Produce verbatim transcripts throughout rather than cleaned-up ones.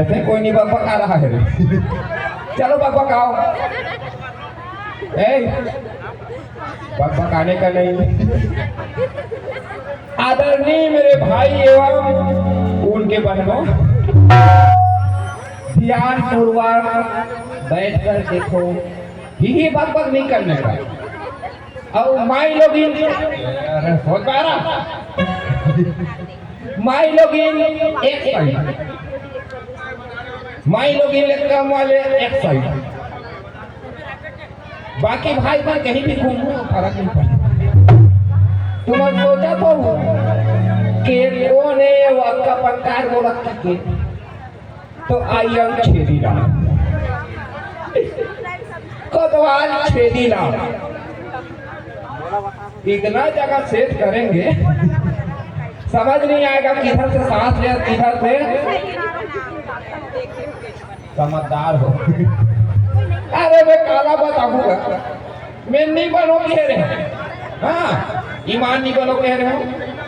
ऐसे कोई नहीं बकबका रहा है। चलो बकबकाओ। ए, बकबकाने का नहीं। आदरणीय मेरे भाई एवं उनके बहनों, ध्यानपूर्वक बैठकर देखो, ही बकबक नहीं करने का। अउ माई लोगिन, अरे, सोच पा रहा? माई लोगिन एक साइड, माई लोगिन ले कम वाले एक साइड, बाकी भाई मन कहीं भी घूमो, फर्क नहीं पड़ता। तुम सोचा तो हो कि कौन है ये वक्का पक्का बोलत के? तो आई एम छेदीलाल, कोतवाल छेदीलाल। इतना जगह सेट करेंगे, समझ नहीं आएगा किधर से सांस ले, किधर से। समझदार हो। अरे मैं काला बताऊंगा, मैं नहीं बनो कह रहे हैं। हाँ, ईमान नहीं बनो कह रहे हो,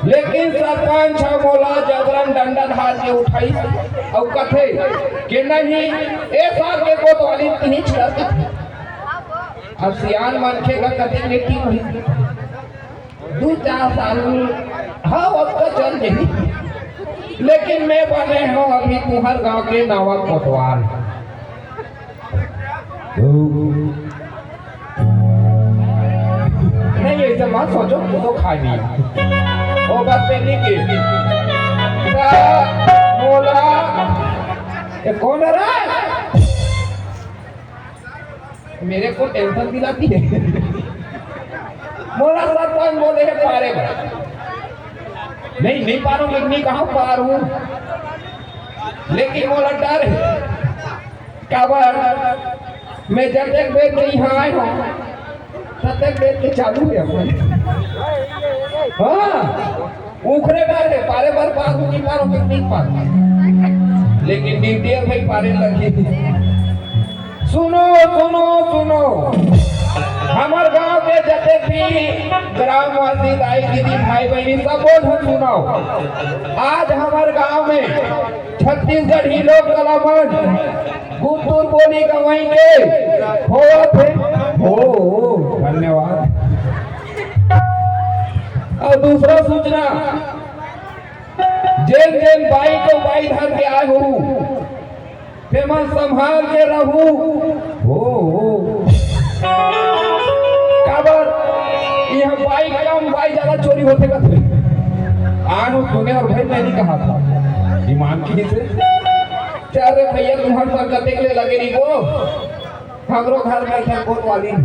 लेकिन सरपंच ह मोला जबरन डंडा धार के उठाई अउ कथे कि नहीं, ए साल के कोतवाली नहीं छेदत। अब सियान मनखे का कते लेटी हुई दू चार साल, हाँ, अब तो चल जाही, लेकिन मैं बने हूँ अभी तुम्हार गांव के नवा कोतवाल। नहीं, ऐसे मत सोचो, वो तो खाई नहीं। वो बात पे नहीं की। ता-, मोला, ये कौन है रे? मेरे को टेंशन दिलाती है। मोला सरपंच बोले है पारे में। नहीं, नहीं पारूं, मैं नहीं कहा पारूं। लेकिन मोला डर है। काबर? मैं जतेक बेर के यहाँ आए हूँ, ततेक बेर के चालू है अपन। हाँ, उखरे डर है, पारे बर पार नहीं पारो, मैं नहीं पारो। लेकिन ड्यूटी है भाई, पारे लगी। सुनो, सुनो, सुनो, हमर गांव के जतेक भी ग्रामवासी, दाई, दीदी, भाई, बहिनी, सब बोल हम सुनाओ। आज हमर गांव में छत्तीसगढ़ी लोक कला मंच गुंटूर बोली गंवई के होवत हे। हो, धन्यवाद। अउ दूसरा सूचना, जेन जेन बाई के बाई धर के आए हो, तेमन संभाल के रहू। हो, हो। काबर? यहाँ बाई कम, बाई ज्यादा चोरी होथे कथे। आनो सुने अउ भाई, मैं नहीं कहा था। ईमान की से। चल रे भैया, तुम्हारे साथ कते के लिए लगे नहीं वो। हमरो घर में एक कोतवाली है।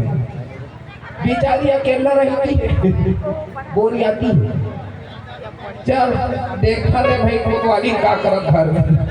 बेचारी अकेला रहती है। बोरियाती है। चल, देखा रे भाई, कोतवाली का करत घर में।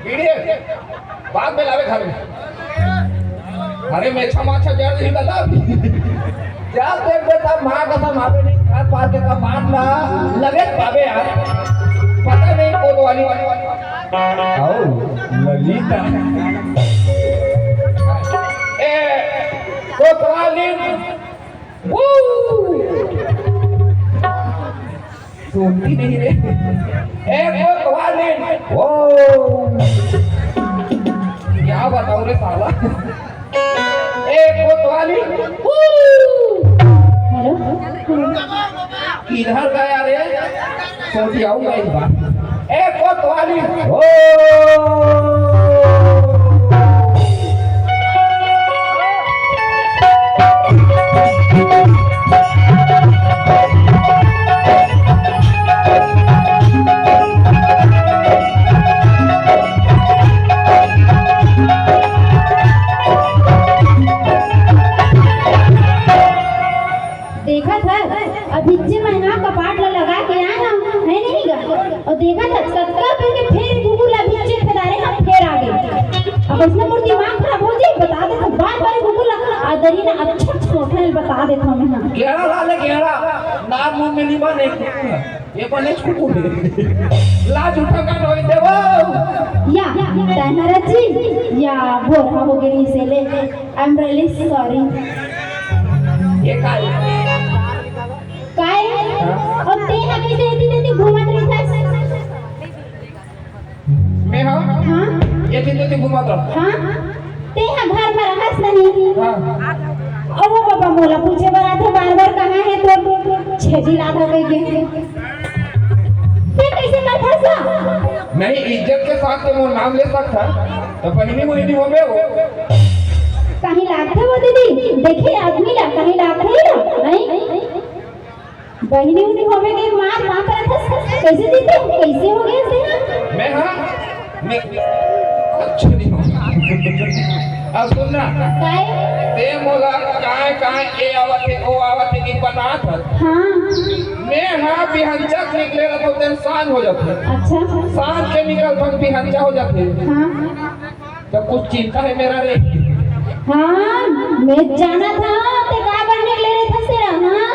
बीड़ी है, बाद में लावे घर में। अरे, मेछा माछा जड़ नहीं दादा। जब देख बेटा, माँ कसम, आवे नहीं, घर पार के कपाट ला लगे पावे यार। पता नहीं कोतवाली। आओ, ललिता। ए, कोतवाली। वो। सुनती नहीं रे। ए कोतवाली। ओ। क्या बताऊं रे साला। ए कोतवाली। हेलो। किधर गया रे? सोचियाऊंगा एक बार। ए कोतवाली। ओ। वइसने मोर दिमाग खराब हो जाए, बता देथंव, बार बार कुकुर ला आदरी ना अच्छा सोठा बता देथंव मैं, हाँ। गेड़ा ला ले, गेड़ा। नाम मुंह में नहीं बने, ये बने कुकुर है। लाज उठा का नोई देवो। या, तैं हरच जी, या, भोरहा हो गे रिहिसे ले, I am really sorry। ये काय? काय? हाँ? अउ तैं ह कइसे एती तेती घूमत रहिथस? मैं हाँ? हाँ? ये दिन तो घूमत रहो। हाँ? तैं ह घर में रहस नहीं। हाँ। अउ वो बाबा मोला पूछे बर आथे बार बार, कहाँ हे तोर छेजी लाधा कहिके। तैं कइसे करथस? नहीं, इज्जत के साथ तो मोर नाम ले सकता, तो बहिनी मोहिनी होबे वो। कहीं लागथे वो दीदी, देखे आदमी ला, कहीं लागथे ला, नहीं? बहिनी उहिनी होवे के मार, मार करत हस, कइसे जीते? कइसे हो गे तेहा? मैं हाँ, मैं अच्छा नहीं हूँ। अब सुन ना, काय? तैं मोला काय काय ए आवत हे, ओ आवत हे, नहीं बतात हस। हाँ। मैं हाँ बिहंचक निकले रहो, तेन सांझ हो जाथे। अच्छा। सांझ के निकलथन, बिहंचा हो जाथे। हाँ। तो कुछ चिंता हे मेरा रे? हाँ, मैं जानत हंव, तैं काबर निकले रहिथस तेला, हाँ?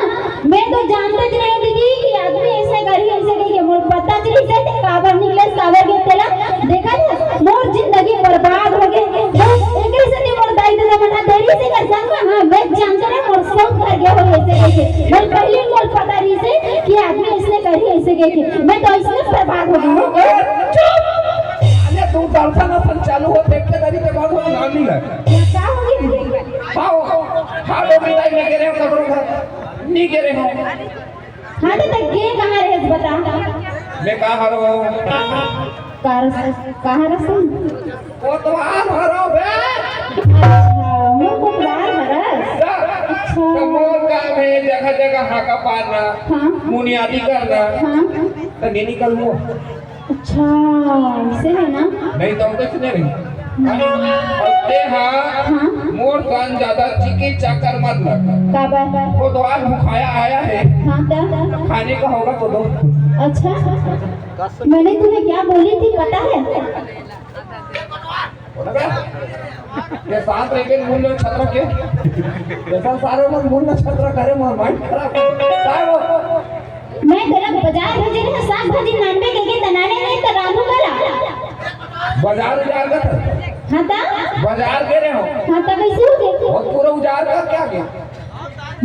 मैं तो जानतेच नहीं दीदी कि आदमी अइसे करही, अइसे कहिके। मोर पता चलिस हे, तैं काबर निकलेस, काबर गेस तेला। देखत हस, मोर जिंदगी बर्बाद हो गे। बस एकरे सेती मोर दाई ददा मन ह देरी से कर संग, हाँ, मैं जानते रहे, मोर सब घर गया हो अइसे कहिके। मोर पहली मोर पता रहिस हे कि आदमी अइसने करही, अइसे कहिके। मैं तो अइसने बर्बाद हो गे हंव। चुप! अरे तू दर्शन असन चालू हो, देख के दरी के बाद वो नाम नहीं ले। ये का हो गे? हाँ, हाँ, हाँ, डोकरी दाई, मैं गे रहे हंव ककरो घर, नहीं गे रहे हंव। हाँ, तो तैं गे कहाँ रहेस, बता। मैं कहाँ हरव? कार-, कहाँ रहस? कोतवाल हरव बे। अच्छा, मैं कोतवाल हरस? अच्छा। तो मोर काम हे जगह जगह हाका पारना, हाँ। मुनियादी करना। हाँ। तो नहीं निकलहूँ। अच्छा, अइसे हे ना? नहीं तो हम कइसे नहीं रही? हाँ। अउ तैं हा हाँ। मोर सन ज्यादा चिकी चाकर मत लग। काबर? कोतवाल भुखाया आया है। हाँ, तो? खाने का होगा तो दो। अच्छा, मैंने तुम्हें क्या बोली थी पता है? बोला क्या? ये साथ रह के मूल नक्षत्र के? जैसा सारे मन मूल नक्षत्र करे, मोर mind खराब। काय वो? मैं तोला बाजार भेजे रहे, साग भाजी नानबे के, के तनाने नहीं तो रांधू करा। बाजार उजार कर। हाँ ता? बाजार गे रहे हंव। हाँ ता कइसे हो गे? और पूरा उजार कर क्या गया?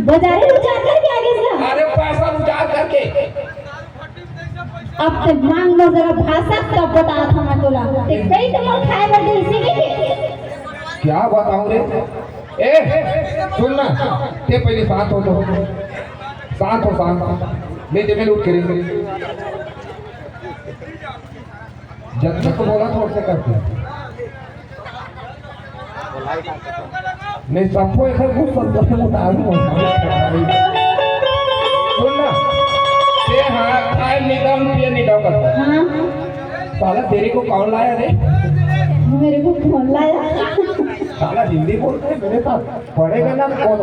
बाजार उजार कर क्या गया? अरे पैसा उजार करके। अब तैं मांग मोर जरा भाषा तब बतात हंव मैं तोला। तैं कही तो मोर खाए बर दे इसी के। क्या बताऊं रे? ए, सुन ना, तैं पहले शांत हो तो। शांत हो, शांत। मैं जमीन उठ के रही। जब तक बोला तो उसे करते। नहीं, सबको एक गुस्सा, सबको उतारू। सुन ना, ये हाँ, खाए निकम, पिए निकम करता। हाँ। साला तेरे को कौन लाया रे? मेरे को कौन लाया? साला हिंदी बोलते हैं मेरे साथ, पढ़ेगा ना कौन?